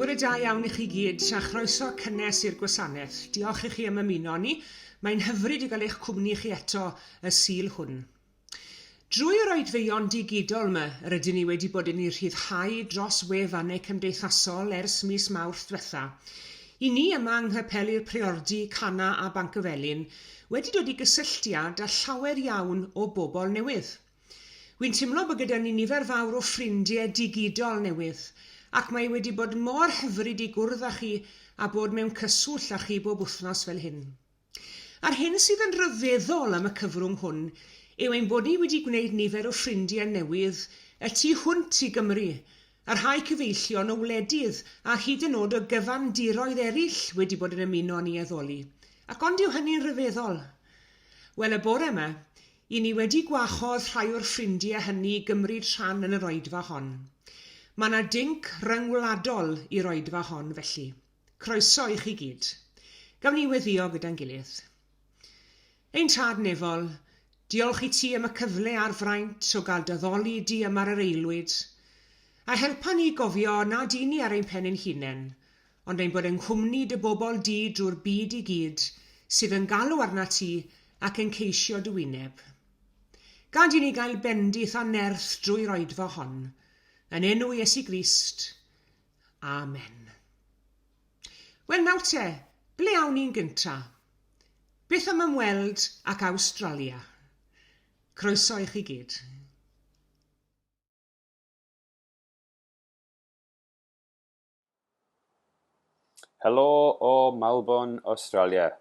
Bore da iawn i chi gyd, a chroeso cynnes i'r gwasanaeth. Diolch i chi am ymuno â ni. Mae'n hyfryd i gael eich cwmni chi eto y Sul hwn. Drwy yr oedfeuon digidol 'ma yr ydyn ni wedi bod yn eu rhyddhau dros wefannau cymdeithasol ers mis Mawrth dwetha, i ni yma yng Nghapeli'r Priordy, Cana a Bancyfelin wedi dod i gysylltiad â llawer iawn o bobl newydd. Wi'n timlo bod gyda ni nifer fawr o ffrindiau digidol newydd ac mae wedi bod mor hyfryd i gwrdd â chi a bod mewn cyswllt â chi bob wythnos fel hyn. A'r hyn sydd yn rhyfeddol am y cyfrwng hwn yw ein bod ni wedi gwneud nifer o ffrindiau newydd y tu hwnt i Gymru, a rhai cyfeillion o wledydd a hyd yn oed o gyfandiroedd eraill wedi bod yn ymuno â ni i addoli. Ac on'd yw hynny'n rhyfeddol? Wel, y bore yma, i ni wedi gwahodd rhai o'r ffrindiau hynny i gymryd rhan yn yr oedfa hon. Mae 'na dinc ryngwladol i'r oedfa hon, felly. Croeso i chi gyd. Gawn ni weddïo gyda'n gilydd. Ein Tad Nefol, diolch i ti am y cyfle a'r fraint o gael d'addoli di yma ar yr aelwyd. A helpa ni i gofio nad i ni ar ein pen ein hunain, ond ein bod yng nghwmni dy bobl di drwy'r byd i gyd, sydd yn galw arnat ti ac yn ceisio dy wyneb. Gad i ni gael bendith a nerth drwy'r oedfa hon. Yn enw Iesu Grist. Amen. Wel nawr te, ble awn ni'n gynta? Beth am ymweld ac Awstralia? Croeso i chi gyd. Helo o Melbourne, Australia.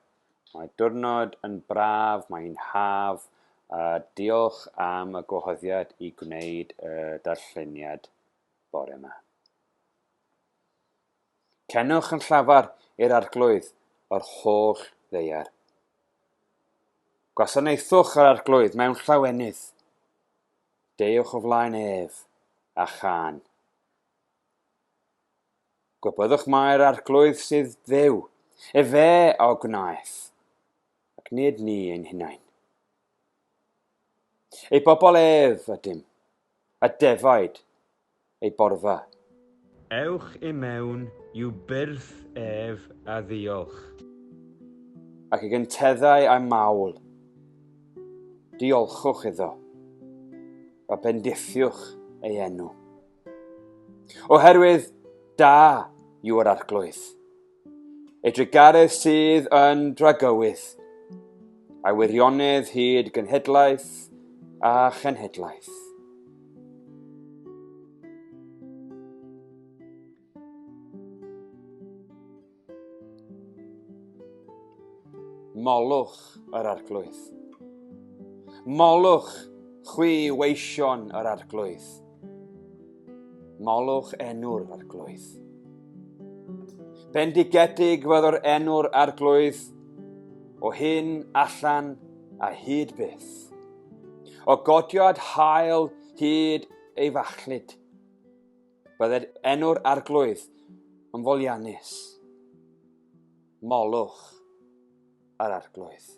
Mae diwrnod yn braf, mae hi'n haf, a diolch am y gwahoddiad i gwneud y darlleniad bore yma. Cenwch yn llafar i'r Arglwydd yr holl ddaear. Gwasanaethwch yr Arglwydd mewn llawenydd. Deuwch o flaen ef a chân. Gwybyddwch mai'r Arglwydd sydd Dduw, efe a gwnaeth, ac nid ni ein hunain. Ei bobl ef ydym, a defaid ei borfa. Ewch i mewn i'w byrth ef a ddiolch. Ac i gynteddau a'i mawl. Diolchwch iddo, a bendithiwch ei enw. Oherwydd da yw yr Arglwydd. Ei drugaredd sydd yn dragywydd, a'i wirionedd hyd genhedlaeth a chenhedlaeth. Molwch yr Arglwydd. Molwch chwi weision yr Arglwydd. Molwch enw'r Arglwydd. Bendigedig fydd enw'r Arglwydd o hyn allan a hyd byth. O godiad hael hyd ei fachlud. Bydded enw'r Arglwydd yn foliannus. Molwch yr Arglwydd.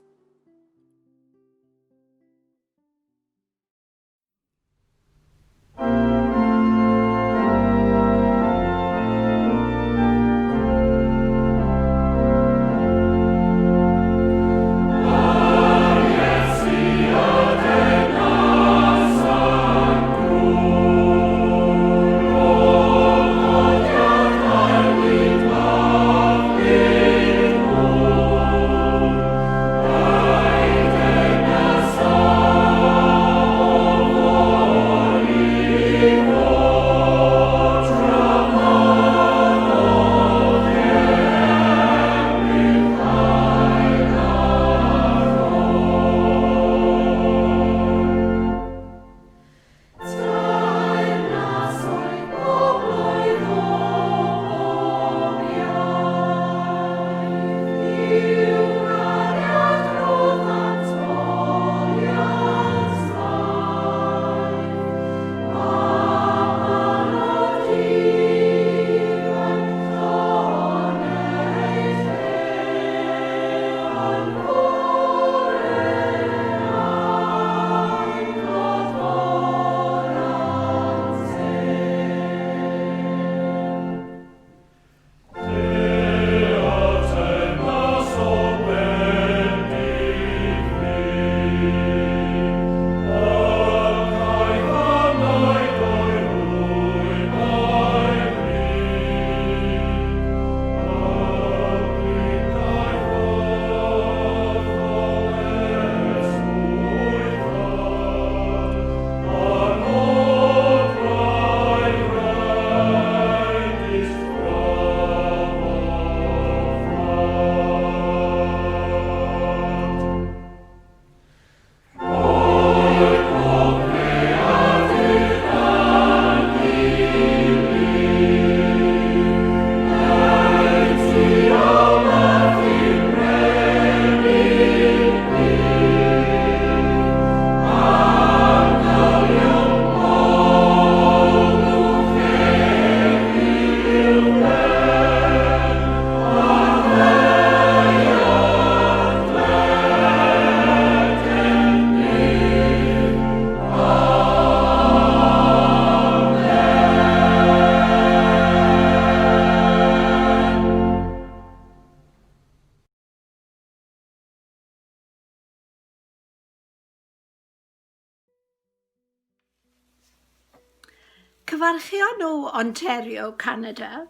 Cyfarchion o Ontario, Canada,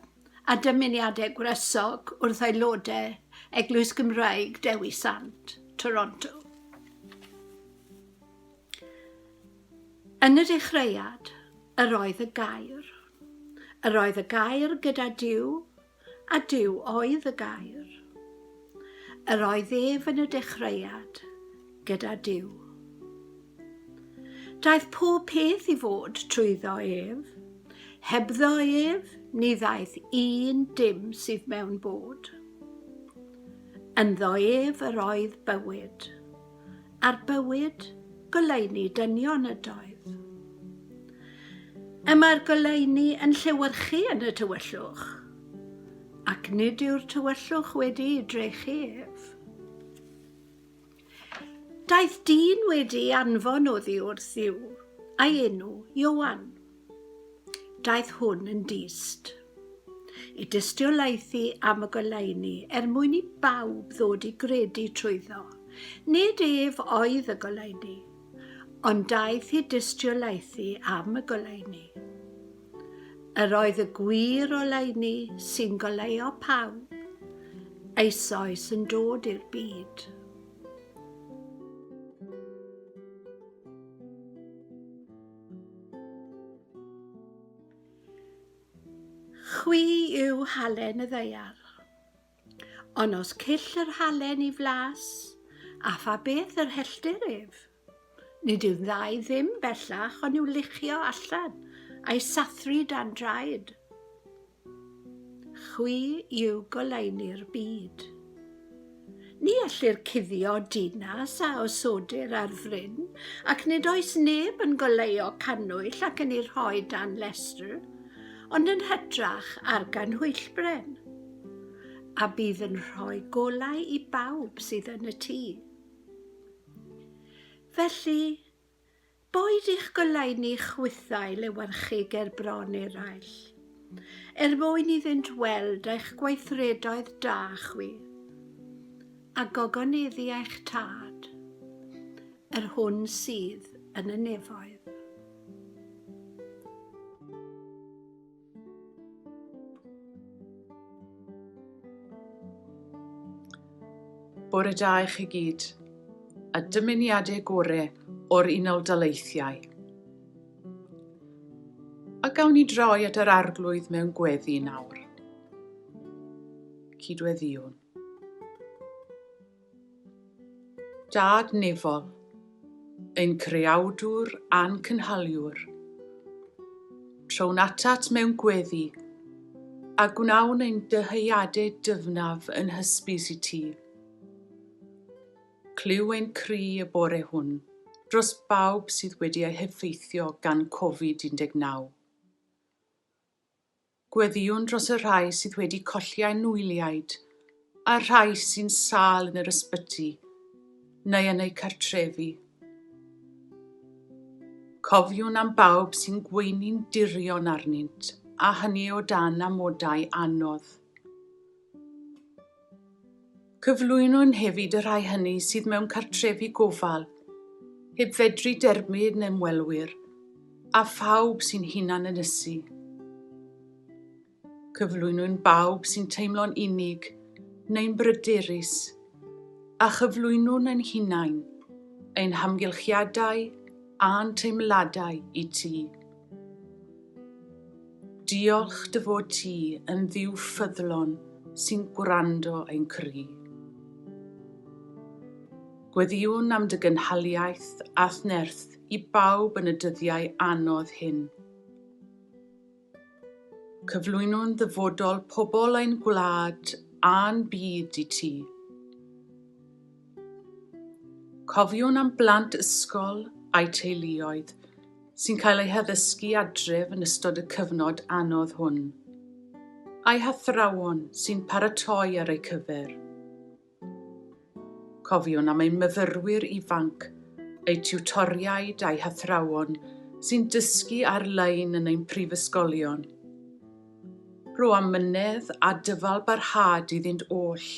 a dymuniadau gwresog wrth aelodau Eglwys Gymraeg Dewi Sant, Toronto. Yn y dechreuad, yr oedd y gair. Yr oedd y gair gyda Duw, a Duw oedd y gair. Yr oedd ef yn y dechreuad gyda Duw. Daeth pob peth i fod trwyddo ef. Hebddo ef, ni ddaeth un dim sydd mewn bod. Ynddo ef yr oedd bywyd, a'r bywyd goleuni dynion ydoedd. Y mae'r goleuni yn llewyrchu yn y tywyllwch, ac nid yw'r tywyllwch wedi ei drechu ef. Daeth dyn wedi ei anfon oddi wrth Dduw, a'i enw Ioan. Daeth hwn yn dyst, i dystiolaethu am y goleuni er mwyn i bawb ddod i gredu trwyddo. Nid ef oedd y goleuni, ond daeth i dystiolaethu am y goleuni. Yr oedd y gwir oleuni sy'n goleuo pawb eisoes yn dod i'r byd. Chwi yw halen y ddaear. Ond os cyll yr halen i flas, a pha beth yr helltir ef? Nid yw'n dda i ddim bellach ond i'w luchio allan a'i sathru dan draed. Chwi yw goleuni'r byd. Ni ellir cuddio dinas a osodir ar fryn, ac nid oes neb yn goleuo cannwyll ac yn ei rhoi dan lestr, ond yn hytrach ar ganhwyllbren, a bydd yn rhoi golau i bawb sydd yn y tŷ. Felly, boed i'ch goleuni chwithau lewyrchu ger bron eraill, er mwyn iddynt weld eich gweithredoedd da chwi, a gogoneddu eich Tad, yr hwn sydd yn y nefoedd. Bore da i chi gyd, a dymuniadau gore o'r Unol Daleithiau. A gawn ni droi at yr Arglwydd mewn gweddi nawr. Cydweddïwn. Dad nefol, ein Creawdwr a'n Cynhaliwr, trown atat mewn gweddi, a gwnawn ein dyheuadau dyfnaf yn hysbys i ti. Clyw ein cri y bore hwn dros bawb sydd wedi eu heffeithio gan Covid-19. Gweddïwn dros y rhai sydd wedi colli anwyliaid a'r rhai sy'n sâl yn yr ysbyty neu yn eu cartrefi. Cofiwn am bawb sy'n gweini'n dirion arnynt, a hynny o dan amodau anodd. Cyflwynwn hefyd y rhai hynny sydd mewn cartrefi gofal, heb fedru derbyn ymwelwyr, a phawb sy'n hunan ynysu. Cyflwynwn bawb sy'n teimlo'n unig neu'n bryderus, a chyflwynwn ein hunain, ein hamgylchiadau a'n teimladau i ti. Diolch dy fod ti yn Dduw ffyddlon sy'n gwrando ein cri. Gweddïwn am dy gynhaliaeth a'th nerth i bawb yn y dyddiau anodd hyn. Cyflwynwn ddyfodol pobl ein gwlad a'n byd i ti. Cofiwn am blant ysgol a'u teuluoedd sy'n cael eu haddysgu adref yn ystod y cyfnod anodd hwn, a'u hathrawon sy'n paratoi ar eu cyfer. Cofiwn am ein myfyrwyr ifanc, eu tiwtoriaid a'u hathrawon sy'n dysgu ar-lein yn ein prifysgolion. Rho amynedd a dyfal barhad iddynt oll.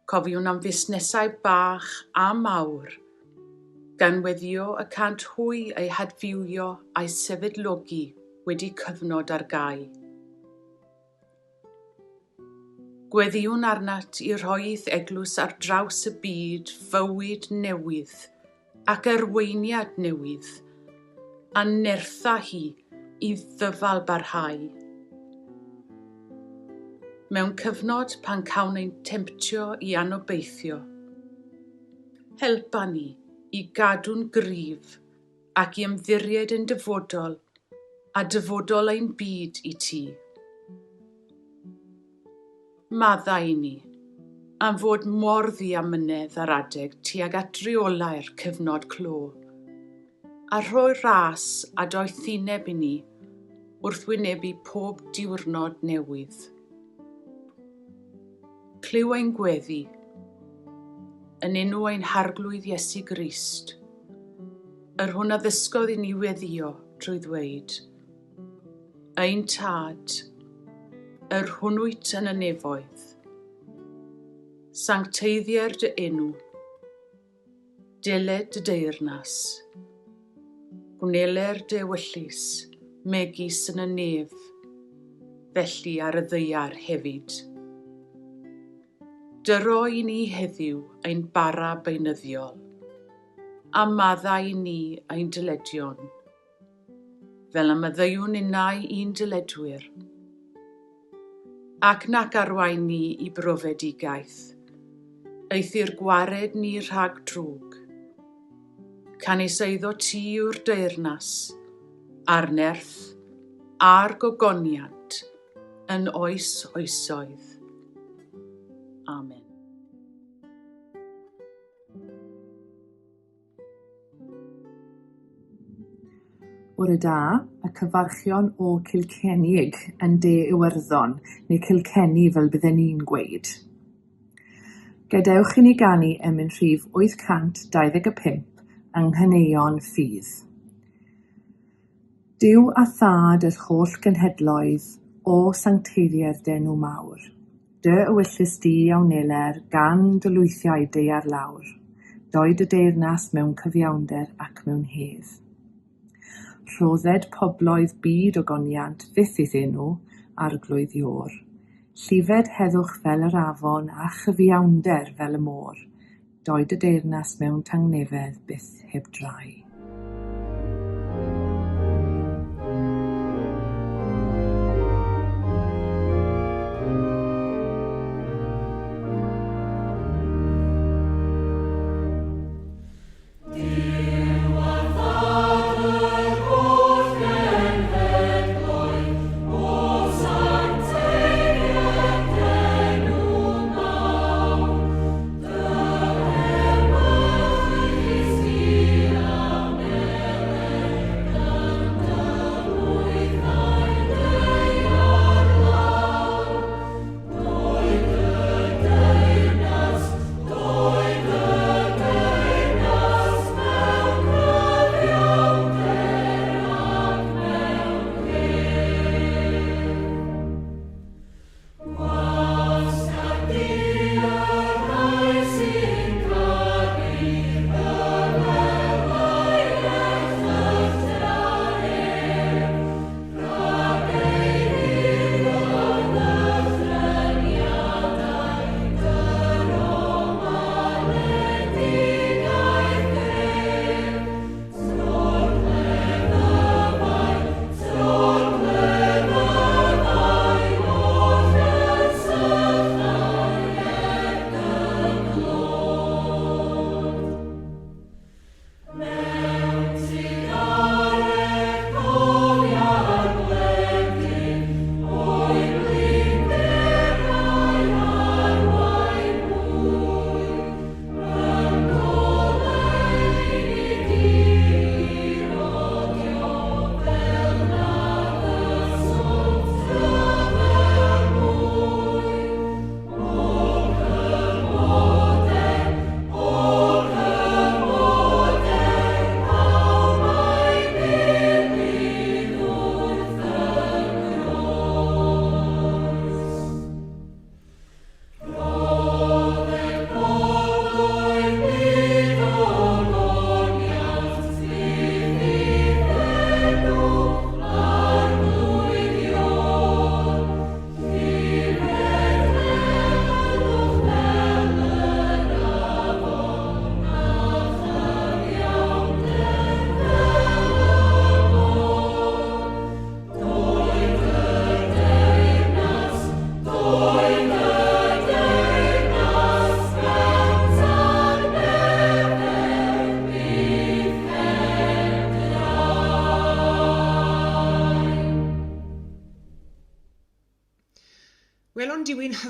Cofiwn am fusnesau bach a mawr, Gan weddïo y cânt hwy eu hadfywio a'u sefydlogi wedi cyfnod ar gau. Gweddïwn arnat i rhoi i'th eglwys ar draws y byd fywyd newydd ac arweiniad newydd, a nertha hi i ddyfal barhau. Mewn cyfnod pan cawn ein temtio i anobeithio, helpa ni i gadw'n gryf ac i ymddiried ein dyfodol a dyfodol ein byd i ti. Maddau i ni am fod mor ddiamynedd ar adeg tuag at reolau'r cyfnod clo, a rhoi ras a doethineb i ni wrth wynebu pob diwrnod newydd. Clyw ein gweddi, yn enw ein Harglwydd Iesu Grist, yr hwn a ddysgodd i ni weddïo trwy ddweud, Ein Tad, yr hwn wyt yn y nefoedd, sancteiddier dy enw, deled dy deyrnas, gwneler dy ewyllys, megis yn y nef, felly ar y ddaear hefyd. Dyro i ni heddiw ein bara beunyddiol, a maddau i ni ein dyledion, fel y maddeuwn innau i'n dyledwyr. Ac nac arwain ni i brofedigaeth, eithr gwared ni rhag drwg. Canys eiddo ti yw'r deyrnas, a'r nerth, a'r gogoniant, yn oes oesoedd. Amen. Bore da, y cyfarchion o Cilcenig yn De Iwerddon, neu Kilkenny fel bydden ni'n gweud. Gadewch i ni ganu emyn rhif 825 yng Nghaneuon Ffydd. Duw a Thad yr holl genhedloedd, O sancteiddier d'enw mawr. Dy ewyllys di a wneler gan dy lwythiau daear lawr. Doi dy deyrnas mewn cyfiawnder ac mewn hedd. Rhodded pobloedd byd ogoniant fyth i'th enw, Arglwydd Iôr. Llifed heddwch fel yr afon a chyfiawnder fel y môr. Doi dy deyrnas mewn tangnefedd byth heb drai.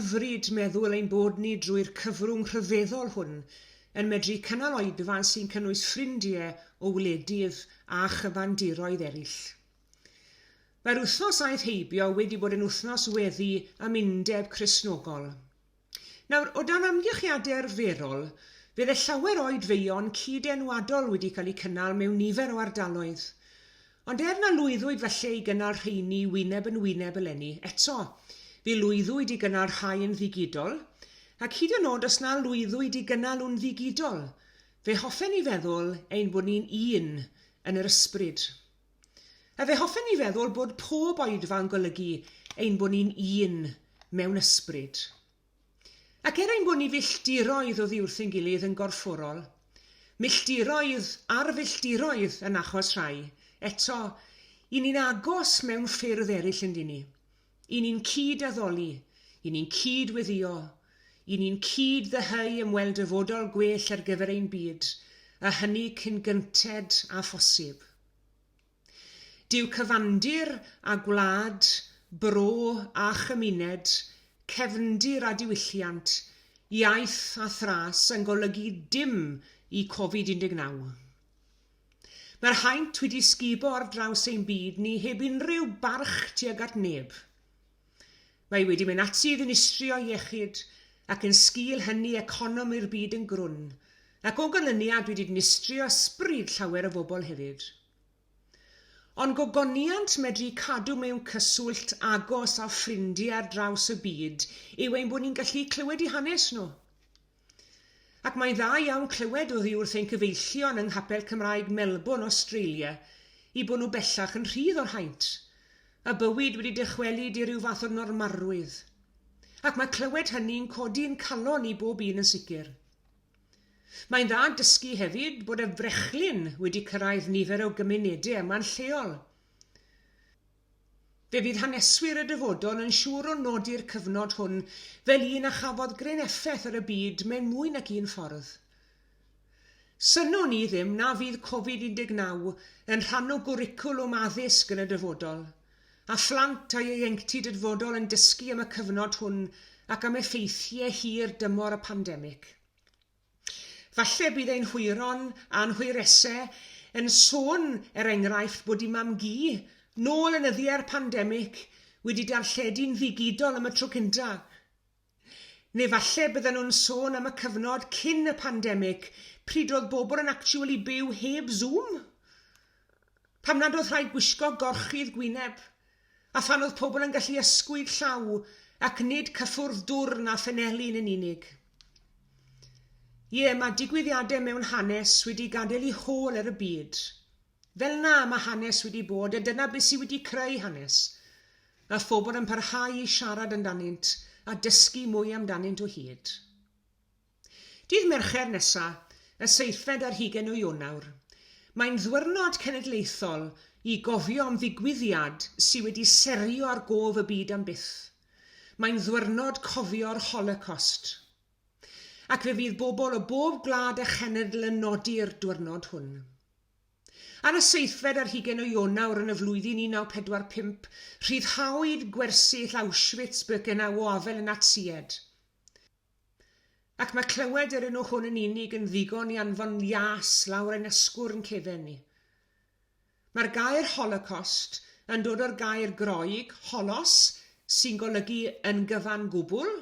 hyfryd meddwl ein bod ni drwy'r cyfrwng rhyfeddol hwn yn medru cynnal oedfa sy'n cynnwys ffrindiau o wledydd a chyfandiroedd eraill. Mae'r wythnos aeth heibio wedi bod yn wythnos weddi am undeb Cristnogol. Nawr, o dan amgylchiadau arferol, fydde llawer o oedfeuon cyd-enwadol wedi cael eu cynnal mewn nifer o ardaloedd. Ond er na lwyddwyd falle i gynnal rheini wyneb yn wyneb eleni, eto, fe lwyddwyd i gynnal rhai yn ddigidol, ac hyd yn oed os na lwyddwyd i gynnal nhw'n ddigidol, fe hoffen ni feddwl ein bod ni'n un yn yr ysbryd. A fe hoffen ni feddwl bod pob oedfa yn golygu ein bod ni'n un mewn ysbryd. Ac er ein bod ni filltiroedd oddi wrth ein gilydd yn gorfforol, milltiroedd ar filltiroedd yn achos rhai, eto, i ni'n agos mewn ffyrdd eraill yn dyn ni. I ni'n cyd-addoli, i ni'n cyd-weddïo, i ni'n cyd-ddyheu am weld dyfodol gwell ar gyfer ein byd, a hynny cyn gynted â phosib. Dyw cyfandir a gwlad, bro a chymuned, cefndir a diwylliant, iaith a thras yn golygu dim i Covid 19. Mae'r haint wedi sgubo ar draws ein byd ni heb unrhyw barch tuag at neb. Mae wedi mynd ati i ddinistrio iechyd ac yn sgil hynny economi'r byd yn grwn, ac o ganlyniad wedi dinistrio ysbryd llawer o bobl hefyd. Ond gogoniant medru cadw mewn cyswllt agos â ffrindiau ar draws y byd yw ein bod ni'n gallu clywed eu hanes nhw. Ac mae'n dda iawn clywed oddi wrth ein cyfeillion yng Nghapel Cymraeg Melbourne, Australia, eu bod nhw bellach yn rhydd o'r haint, a bywyd wedi dychwelyd i ryw fath o normalrwydd. Ac mae clywed hynny'n codi'n calon i bob un yn sicr. Mae'n dda dysgu hefyd bod y frechlyn wedi cyrraedd nifer o gymunedau yma'n lleol. Fe fydd haneswyr y dyfodol yn siŵr o nodi'r cyfnod hwn fel un a chafodd gryn effaith ar y byd mewn mwy nag un ffordd. Synnwn i ddim na fydd Covid 19 yn rhan o gwricwlwm addysg yn y dyfodol, a phlant a ieuenctid y dyfodol yn dysgu am y cyfnod hwn ac am effeithiau hir dymor y pandemig. Falle bydd ein hwyron a'n hwyresau yn sôn, er enghraifft, bod i mam-gu, nôl yn nyddiau'r pandemig, wedi darlledu'n ddigidol am y tro cynta. Neu falle bydden nhw'n sôn am y cyfnod cyn y pandemig, pryd roedd bobl yn actually byw heb Zoom. Pam nad oedd rhaid gwisgo gorchudd gwyneb, a phan oedd pobl yn gallu ysgwyd llaw ac nid cyffwrdd dwrn a phenelin yn unig. Ie, mae digwyddiadau mewn hanes wedi gadael eu hôl ar y byd. Fel 'na mae hanes wedi bod, a dyna beth sydd wedi creu hanes. A phobl yn parhau i siarad amdanynt a dysgu mwy amdanynt o hyd. Dydd Mercher nesa, y seithfed ar hugain o Ionawr, mae'n ddwyrnod cenedlaethol i gofio am ddigwyddiad sy wedi serio ar gof y byd am byth. Mae'n ddwyrnod cofio'r Holocost. Ac fe fydd bobl o bob gwlad a chenedl yn nodi'r dwyrnod hwn. Ar y seithfed ar hugain o Ionawr yn y flwyddyn 1945, rhyddhawyd gwersyll Auschwitz-Birkenau o afael y Natsïed. Ac mae clywed yr enw hwn yn unig yn ddigon i anfon ias lawr ein ysgwrn cefen ni. Mae'r gair Holocaust yn dod o'r gair Groeg holos, sy'n golygu yn gyfan gwbl,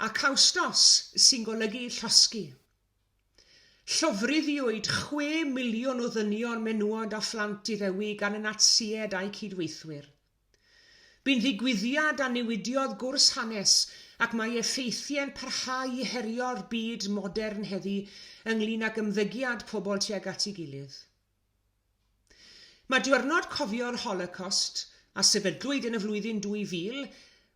a kaustos, sy'n golygu llosgi. Llofruddiwyd 6 miliwn o ddynion, menywod a phlant Iddewig gan y Natsïed a'u cydweithwyr. Bu'n ddigwyddiad a newidiodd gwrs hanes ac mae effeithiau'n parhau i herio'r byd modern heddi ynglyn ag ymddygiad pobl tuag at ei gilydd. Mae diwrnod cofio'r Holocaust, a sefydlwyd yn y flwyddyn 2000,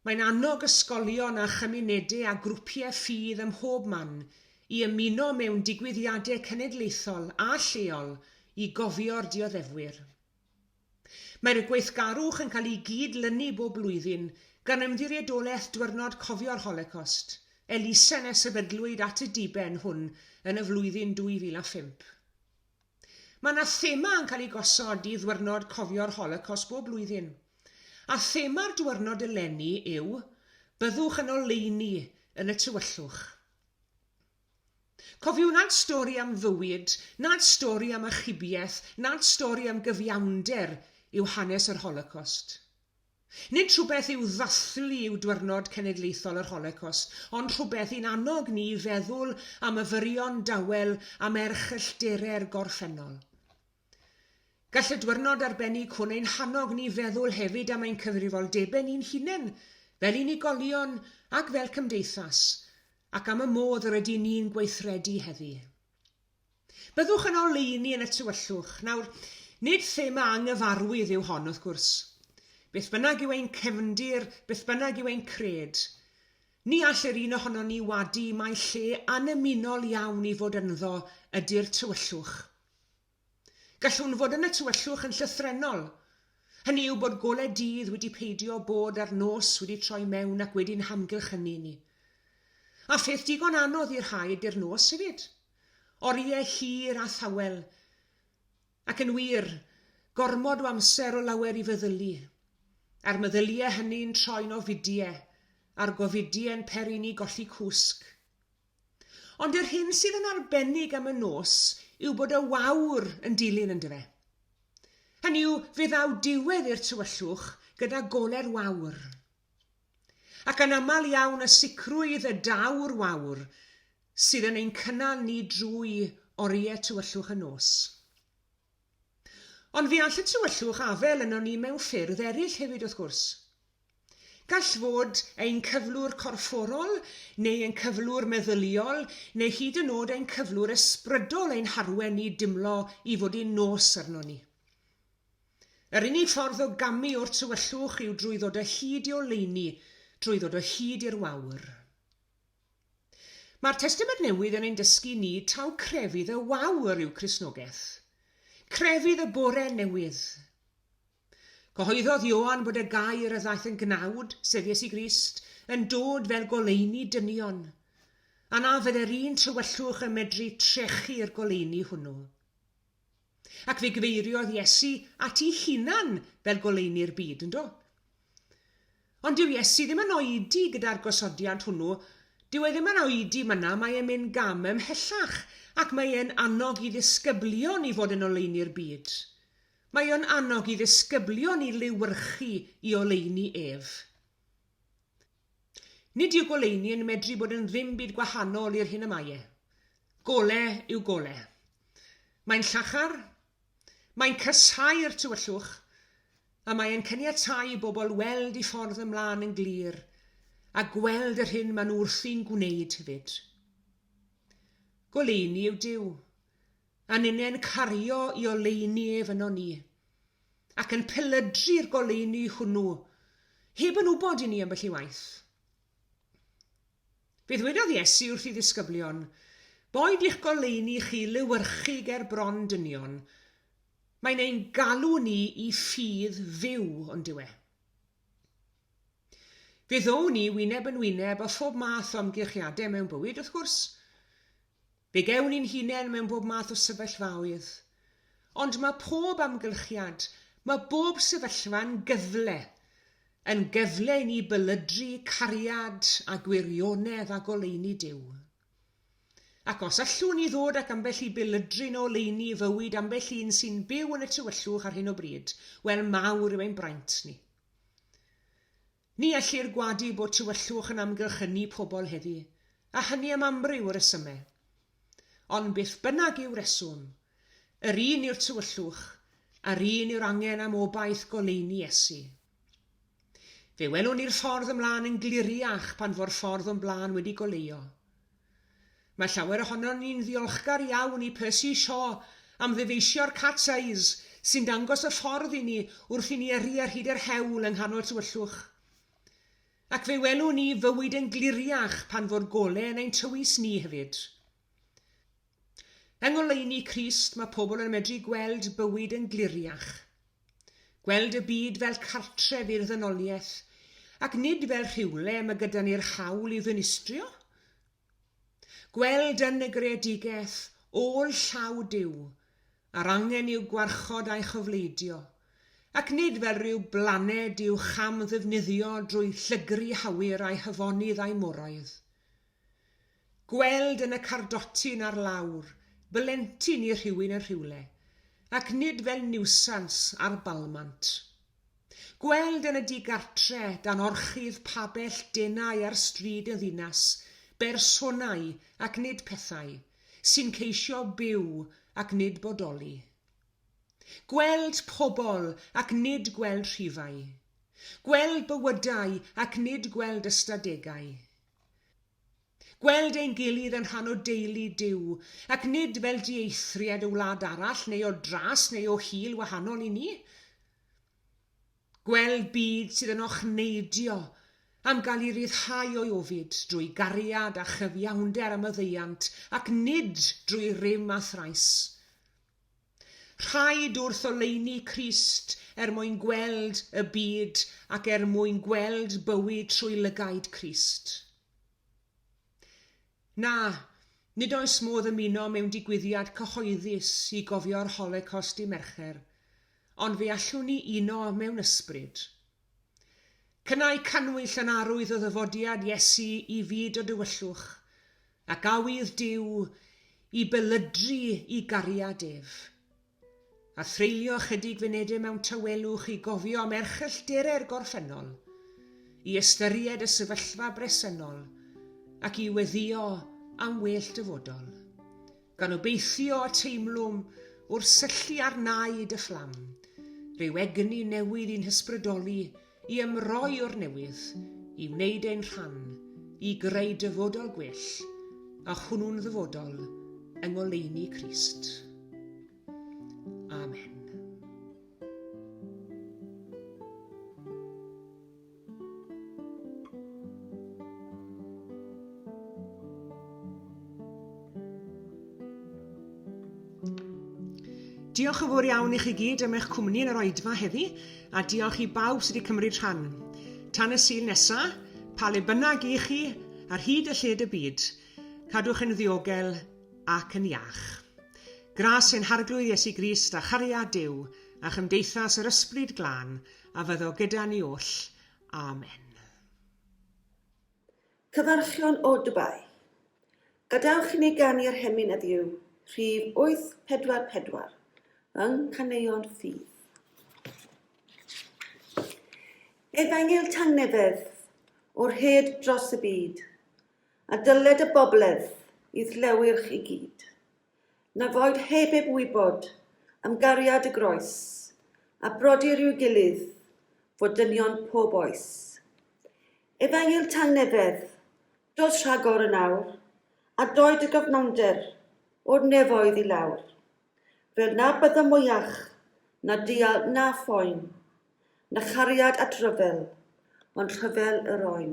mae'n annog ysgolion a chymunedau a grwpiau ffydd ym mhob man i ymuno mewn digwyddiadau cenedlaethol a lleol i gofio'r dioddefwyr. Mae'r gweithgarwch yn cael ei gyd-lynu bob blwyddyn gan Ymddiriedolaeth Dwyrnod Cofio'r Holocaust, elusen a sefydlwyd at y diben hwn yn y flwyddyn 2005. Mae yna thema yn cael ei gosod i Ddwyrnod Cofio'r Holocaust bob blwyddyn, a thema'r diwrnod eleni yw Byddwch yn oleuni yn y tywyllwch. Cofiwn nad stori am fywyd, nad stori am achubiaeth, nad stori am gyfiawnder yw hanes yr Holocost. Nid rhywbeth i'w ddathlu yw Dwyrnod Cenedlaethol yr Holocost, ond rhywbeth i'n annog ni i feddwl a myfyrio'n dawel am erchyllterau'r gorffennol. Gall y dwyrnod arbennig hwn ein hannog ni feddwl hefyd am ein cyfrifoldebau ni'n hunain, fel unigolion ac fel cymdeithas, ac am y modd yr ydyn ni'n gweithredu heddi. Byddwch yn oleuni yn y tywyllwch. Nawr, nid thema anghyfarwydd yw hon, wrth gwrs. Beth bynnag yw ein cefndir, beth bynnag yw ein cred, ni all yr un ohonon ni wadu mai lle annymunol iawn i fod ynddo ydy'r tywyllwch. Gallwn fod yn y tywyllwch yn llythrennol, hynny yw bod golau dydd wedi peidio bod a'r nos wedi troi mewn ac wedi'n hamgylchynu ni. A pheth digon anodd i'r rhai ydy'r nos hefyd. Oriau hir a thawel. Ac yn wir, gormod o amser o lawer i feddylu. A'r meddyliau hynny'n troi'n ofidiau, a'r gofidiau'n peri ni golli cwsg. Ond yr hyn sydd yn arbennig am y nos yw bod y wawr yn dilyn yndyfe. Hynny yw, fe ddaw diwedd i'r tywyllwch gyda gole'r wawr. Ac yn aml iawn y sicrwydd y daw'r wawr sydd yn ein cynnal ni drwy oriau tywyllwch y nos. Ond fe all y tywyllwch afael ynon ni mewn ffyrdd eraill hefyd wrth gwrs. Gall fod ein cyflwr corfforol, neu ein cyflwr meddyliol, neu hyd yn oed ein cyflwr ysbrydol ein harwen ni dimlo i fod un nos arnon ni. Yr unig ffordd o gamu o'r tywyllwch yw drwy ddod o hyd i oleuni, drwy ddod o hyd i'r wawr. Mae'r Testament Newydd yn ein dysgu ni taw crefydd y wawr yw Cristnogaeth. Crefydd y bore newydd. Cyhoeddodd Ioan bod y gair a ddaeth yn gnawd, sef Iesu Grist, yn dod fel goleuni dynion, a na fydde'r un tywyllwch yn medru trechu'r goleuni hwnnw. Ac fe gyfeiriodd Iesu at ei hunan fel goleuni'r byd, yndo? Ond dyw Iesu ddim yn oedi gyda'r gosodiad hwnnw, dyw e ddim yn oedi myna, mae e'n mynd gam ymhellach, ac mae e'n annog i ddisgyblion i fod yn oleuni'r byd. Mae o'n annog i ddisgyblion i lewyrchu i oleuni ef. Nid yw goleuni yn medru bod yn ddim byd gwahanol i'r hyn y mae e. Gole yw gole. Mae'n llachar, mae'n casau'r tywyllwch, a mae e'n caniatáu i bobl weld i ffordd ymlaen yn glir, a gweld yr hyn maen nhw wrthi'n gwneud hefyd. Goleuni yw Duw, A ninne'n cario i oleuni ef yno ni, ac yn pelydru'r goleuni hwnnw, heb yn wybod i ni ambell i waith. Fe ddwedodd Iesu wrth ei ddisgyblion, Boed i'ch goleuni chi lewyrchu ger bron dynion, mae'n ein galw ni i ffydd fyw, on'd yw e? Fe ddown ni wyneb yn wyneb â phob math o amgylchiadau mewn bywyd, wrth gwrs. Fe gewn ni'n hunain mewn bob math o sefyllfaoedd. Ond mae pob amgylchiad, mae bob sefyllfa'n gyfle, yn gyfle i ni belydru cariad a gwirionedd a goleuni Duw. Ac os allwn ni ddod ac ambell i belydryn o oleuni i fywyd ambell un sy'n byw yn y tywyllwch ar hyn o bryd, wel mawr yw ein braint ni. Ni ellir gwadu bod tywyllwch yn amgylchynu pobl heddi, a hynny am amryw o resymau. Ond beth bynnag yw reswm, yr un yw'r tywyllwch, a'r un yw'r angen am obaith goleuni Iesu. Fe welwn ni'r ffordd ymlaen yn gliriach pan fo'r ffordd o'n blaen wedi goleuo. Mae llawer ohonon ni'n ddiolchgar iawn i Percy Shaw am ddyfeisio'r cat's eyes sy'n dangos y ffordd i ni wrth i ni yrru ar hyd yr hewl yng nghanol tywyllwch. Ac fe welwn ni fywyd yn gliriach pan fo'r gole yn ein tywys ni hefyd. Yng ngoleuni Crist mae pobl yn medru gweld bywyd yn gliriach. Gweld y byd fel cartref i'r ddynoliaeth, ac nid fel rhywle mae gyda ni'r hawl i'w ddinistrio. Gweld yn y greadigaeth ôl llaw Duw, a'r angen i'w gwarchod a'i chofleidio. Ac nid fel rhyw blaned i'w cham-ddefnyddio drwy llygru hawyr a'i hafonydd a'i moroedd. Gweld yn y cardotyn ar lawr blentyn i rhywun yn rhywle, ac nid fel niwsans ar balmant. Gweld yn y digartre dan orchudd pabell denau ar stryd y ddinas, bersonau ac nid pethau, sy'n ceisio byw ac nid bodoli. Gweld pobl ac nid gweld rhifau. Gweld bywydau ac nid gweld ystadegau. Gweld ein gilydd yn rhan o deulu Duw, ac nid fel dieithriad o wlad arall neu o dras neu o hil wahanol i ni. Gweld byd sydd yn ochneidio am gael ei ryddhau o'i ofid drwy gariad a chyfiawnder a maddeuant, ac nid drwy rym a thrais. Rhaid wrth oleuni Crist er mwyn gweld y byd ac er mwyn gweld bywyd trwy lygaid Crist. Na, nid oes modd ymuno mewn digwyddiad cyhoeddus i gofio'r Holocost i Mercher, ond fe allwn ni uno mewn ysbryd. Cynnau cannwyll yn arwydd o ddyfodiad Iesu i fyd o dywyllwch, ac awydd Duw i belydru i gariad ef. A threulio ychydig funedau mewn tawelwch i gofio am erchyllterau'r gorffennol, i ystyried y sefyllfa bresennol, ac i weddïo am well dyfodol. Gan obeithio y teimlwn wrth syllu ar naid y fflam, rhyw egni newydd i'n hysbrydoli i ymroi o'r newydd, i wneud ein rhan, i greu dyfodol gwell, a hwnnw'n ddyfodol yng ngoleuni Crist. Amen. Diolch yn fawr iawn i chi gyd am eich cwmni yn yr oedfa heddi, a diolch i bawb sydd wedi cymryd rhan. Tan y Sul nesa, pa le bynnag i chi, ar hyd y lled y byd, cadwch yn ddiogel ac yn iach. Gras ein Harglwydd Iesu Grist a chariad Duw a chymdeithas yr Ysbryd Glân a fyddo gyda ni oll. Amen. Cyfarchion o Dubai. Gadewch i ni ganu'r hemyn heddiw, rhif 844, yng Nghaneuon Ffydd. Efengyl tangnefedd o'r hed dros y byd, a dyled y bobledd i'th lewyrch i gyd. Na foed heb eb wybod am gariad y groes, a brodyr i'w gilydd fod dynion pob oes. Efengyl tangnefedd, dos rhagor yn awr, a doed y gyflawnder o'r nefoedd i lawr, fel na byddo mwyach na dial na phoen, na chariad at ryfel, ond rhyfel yr oen.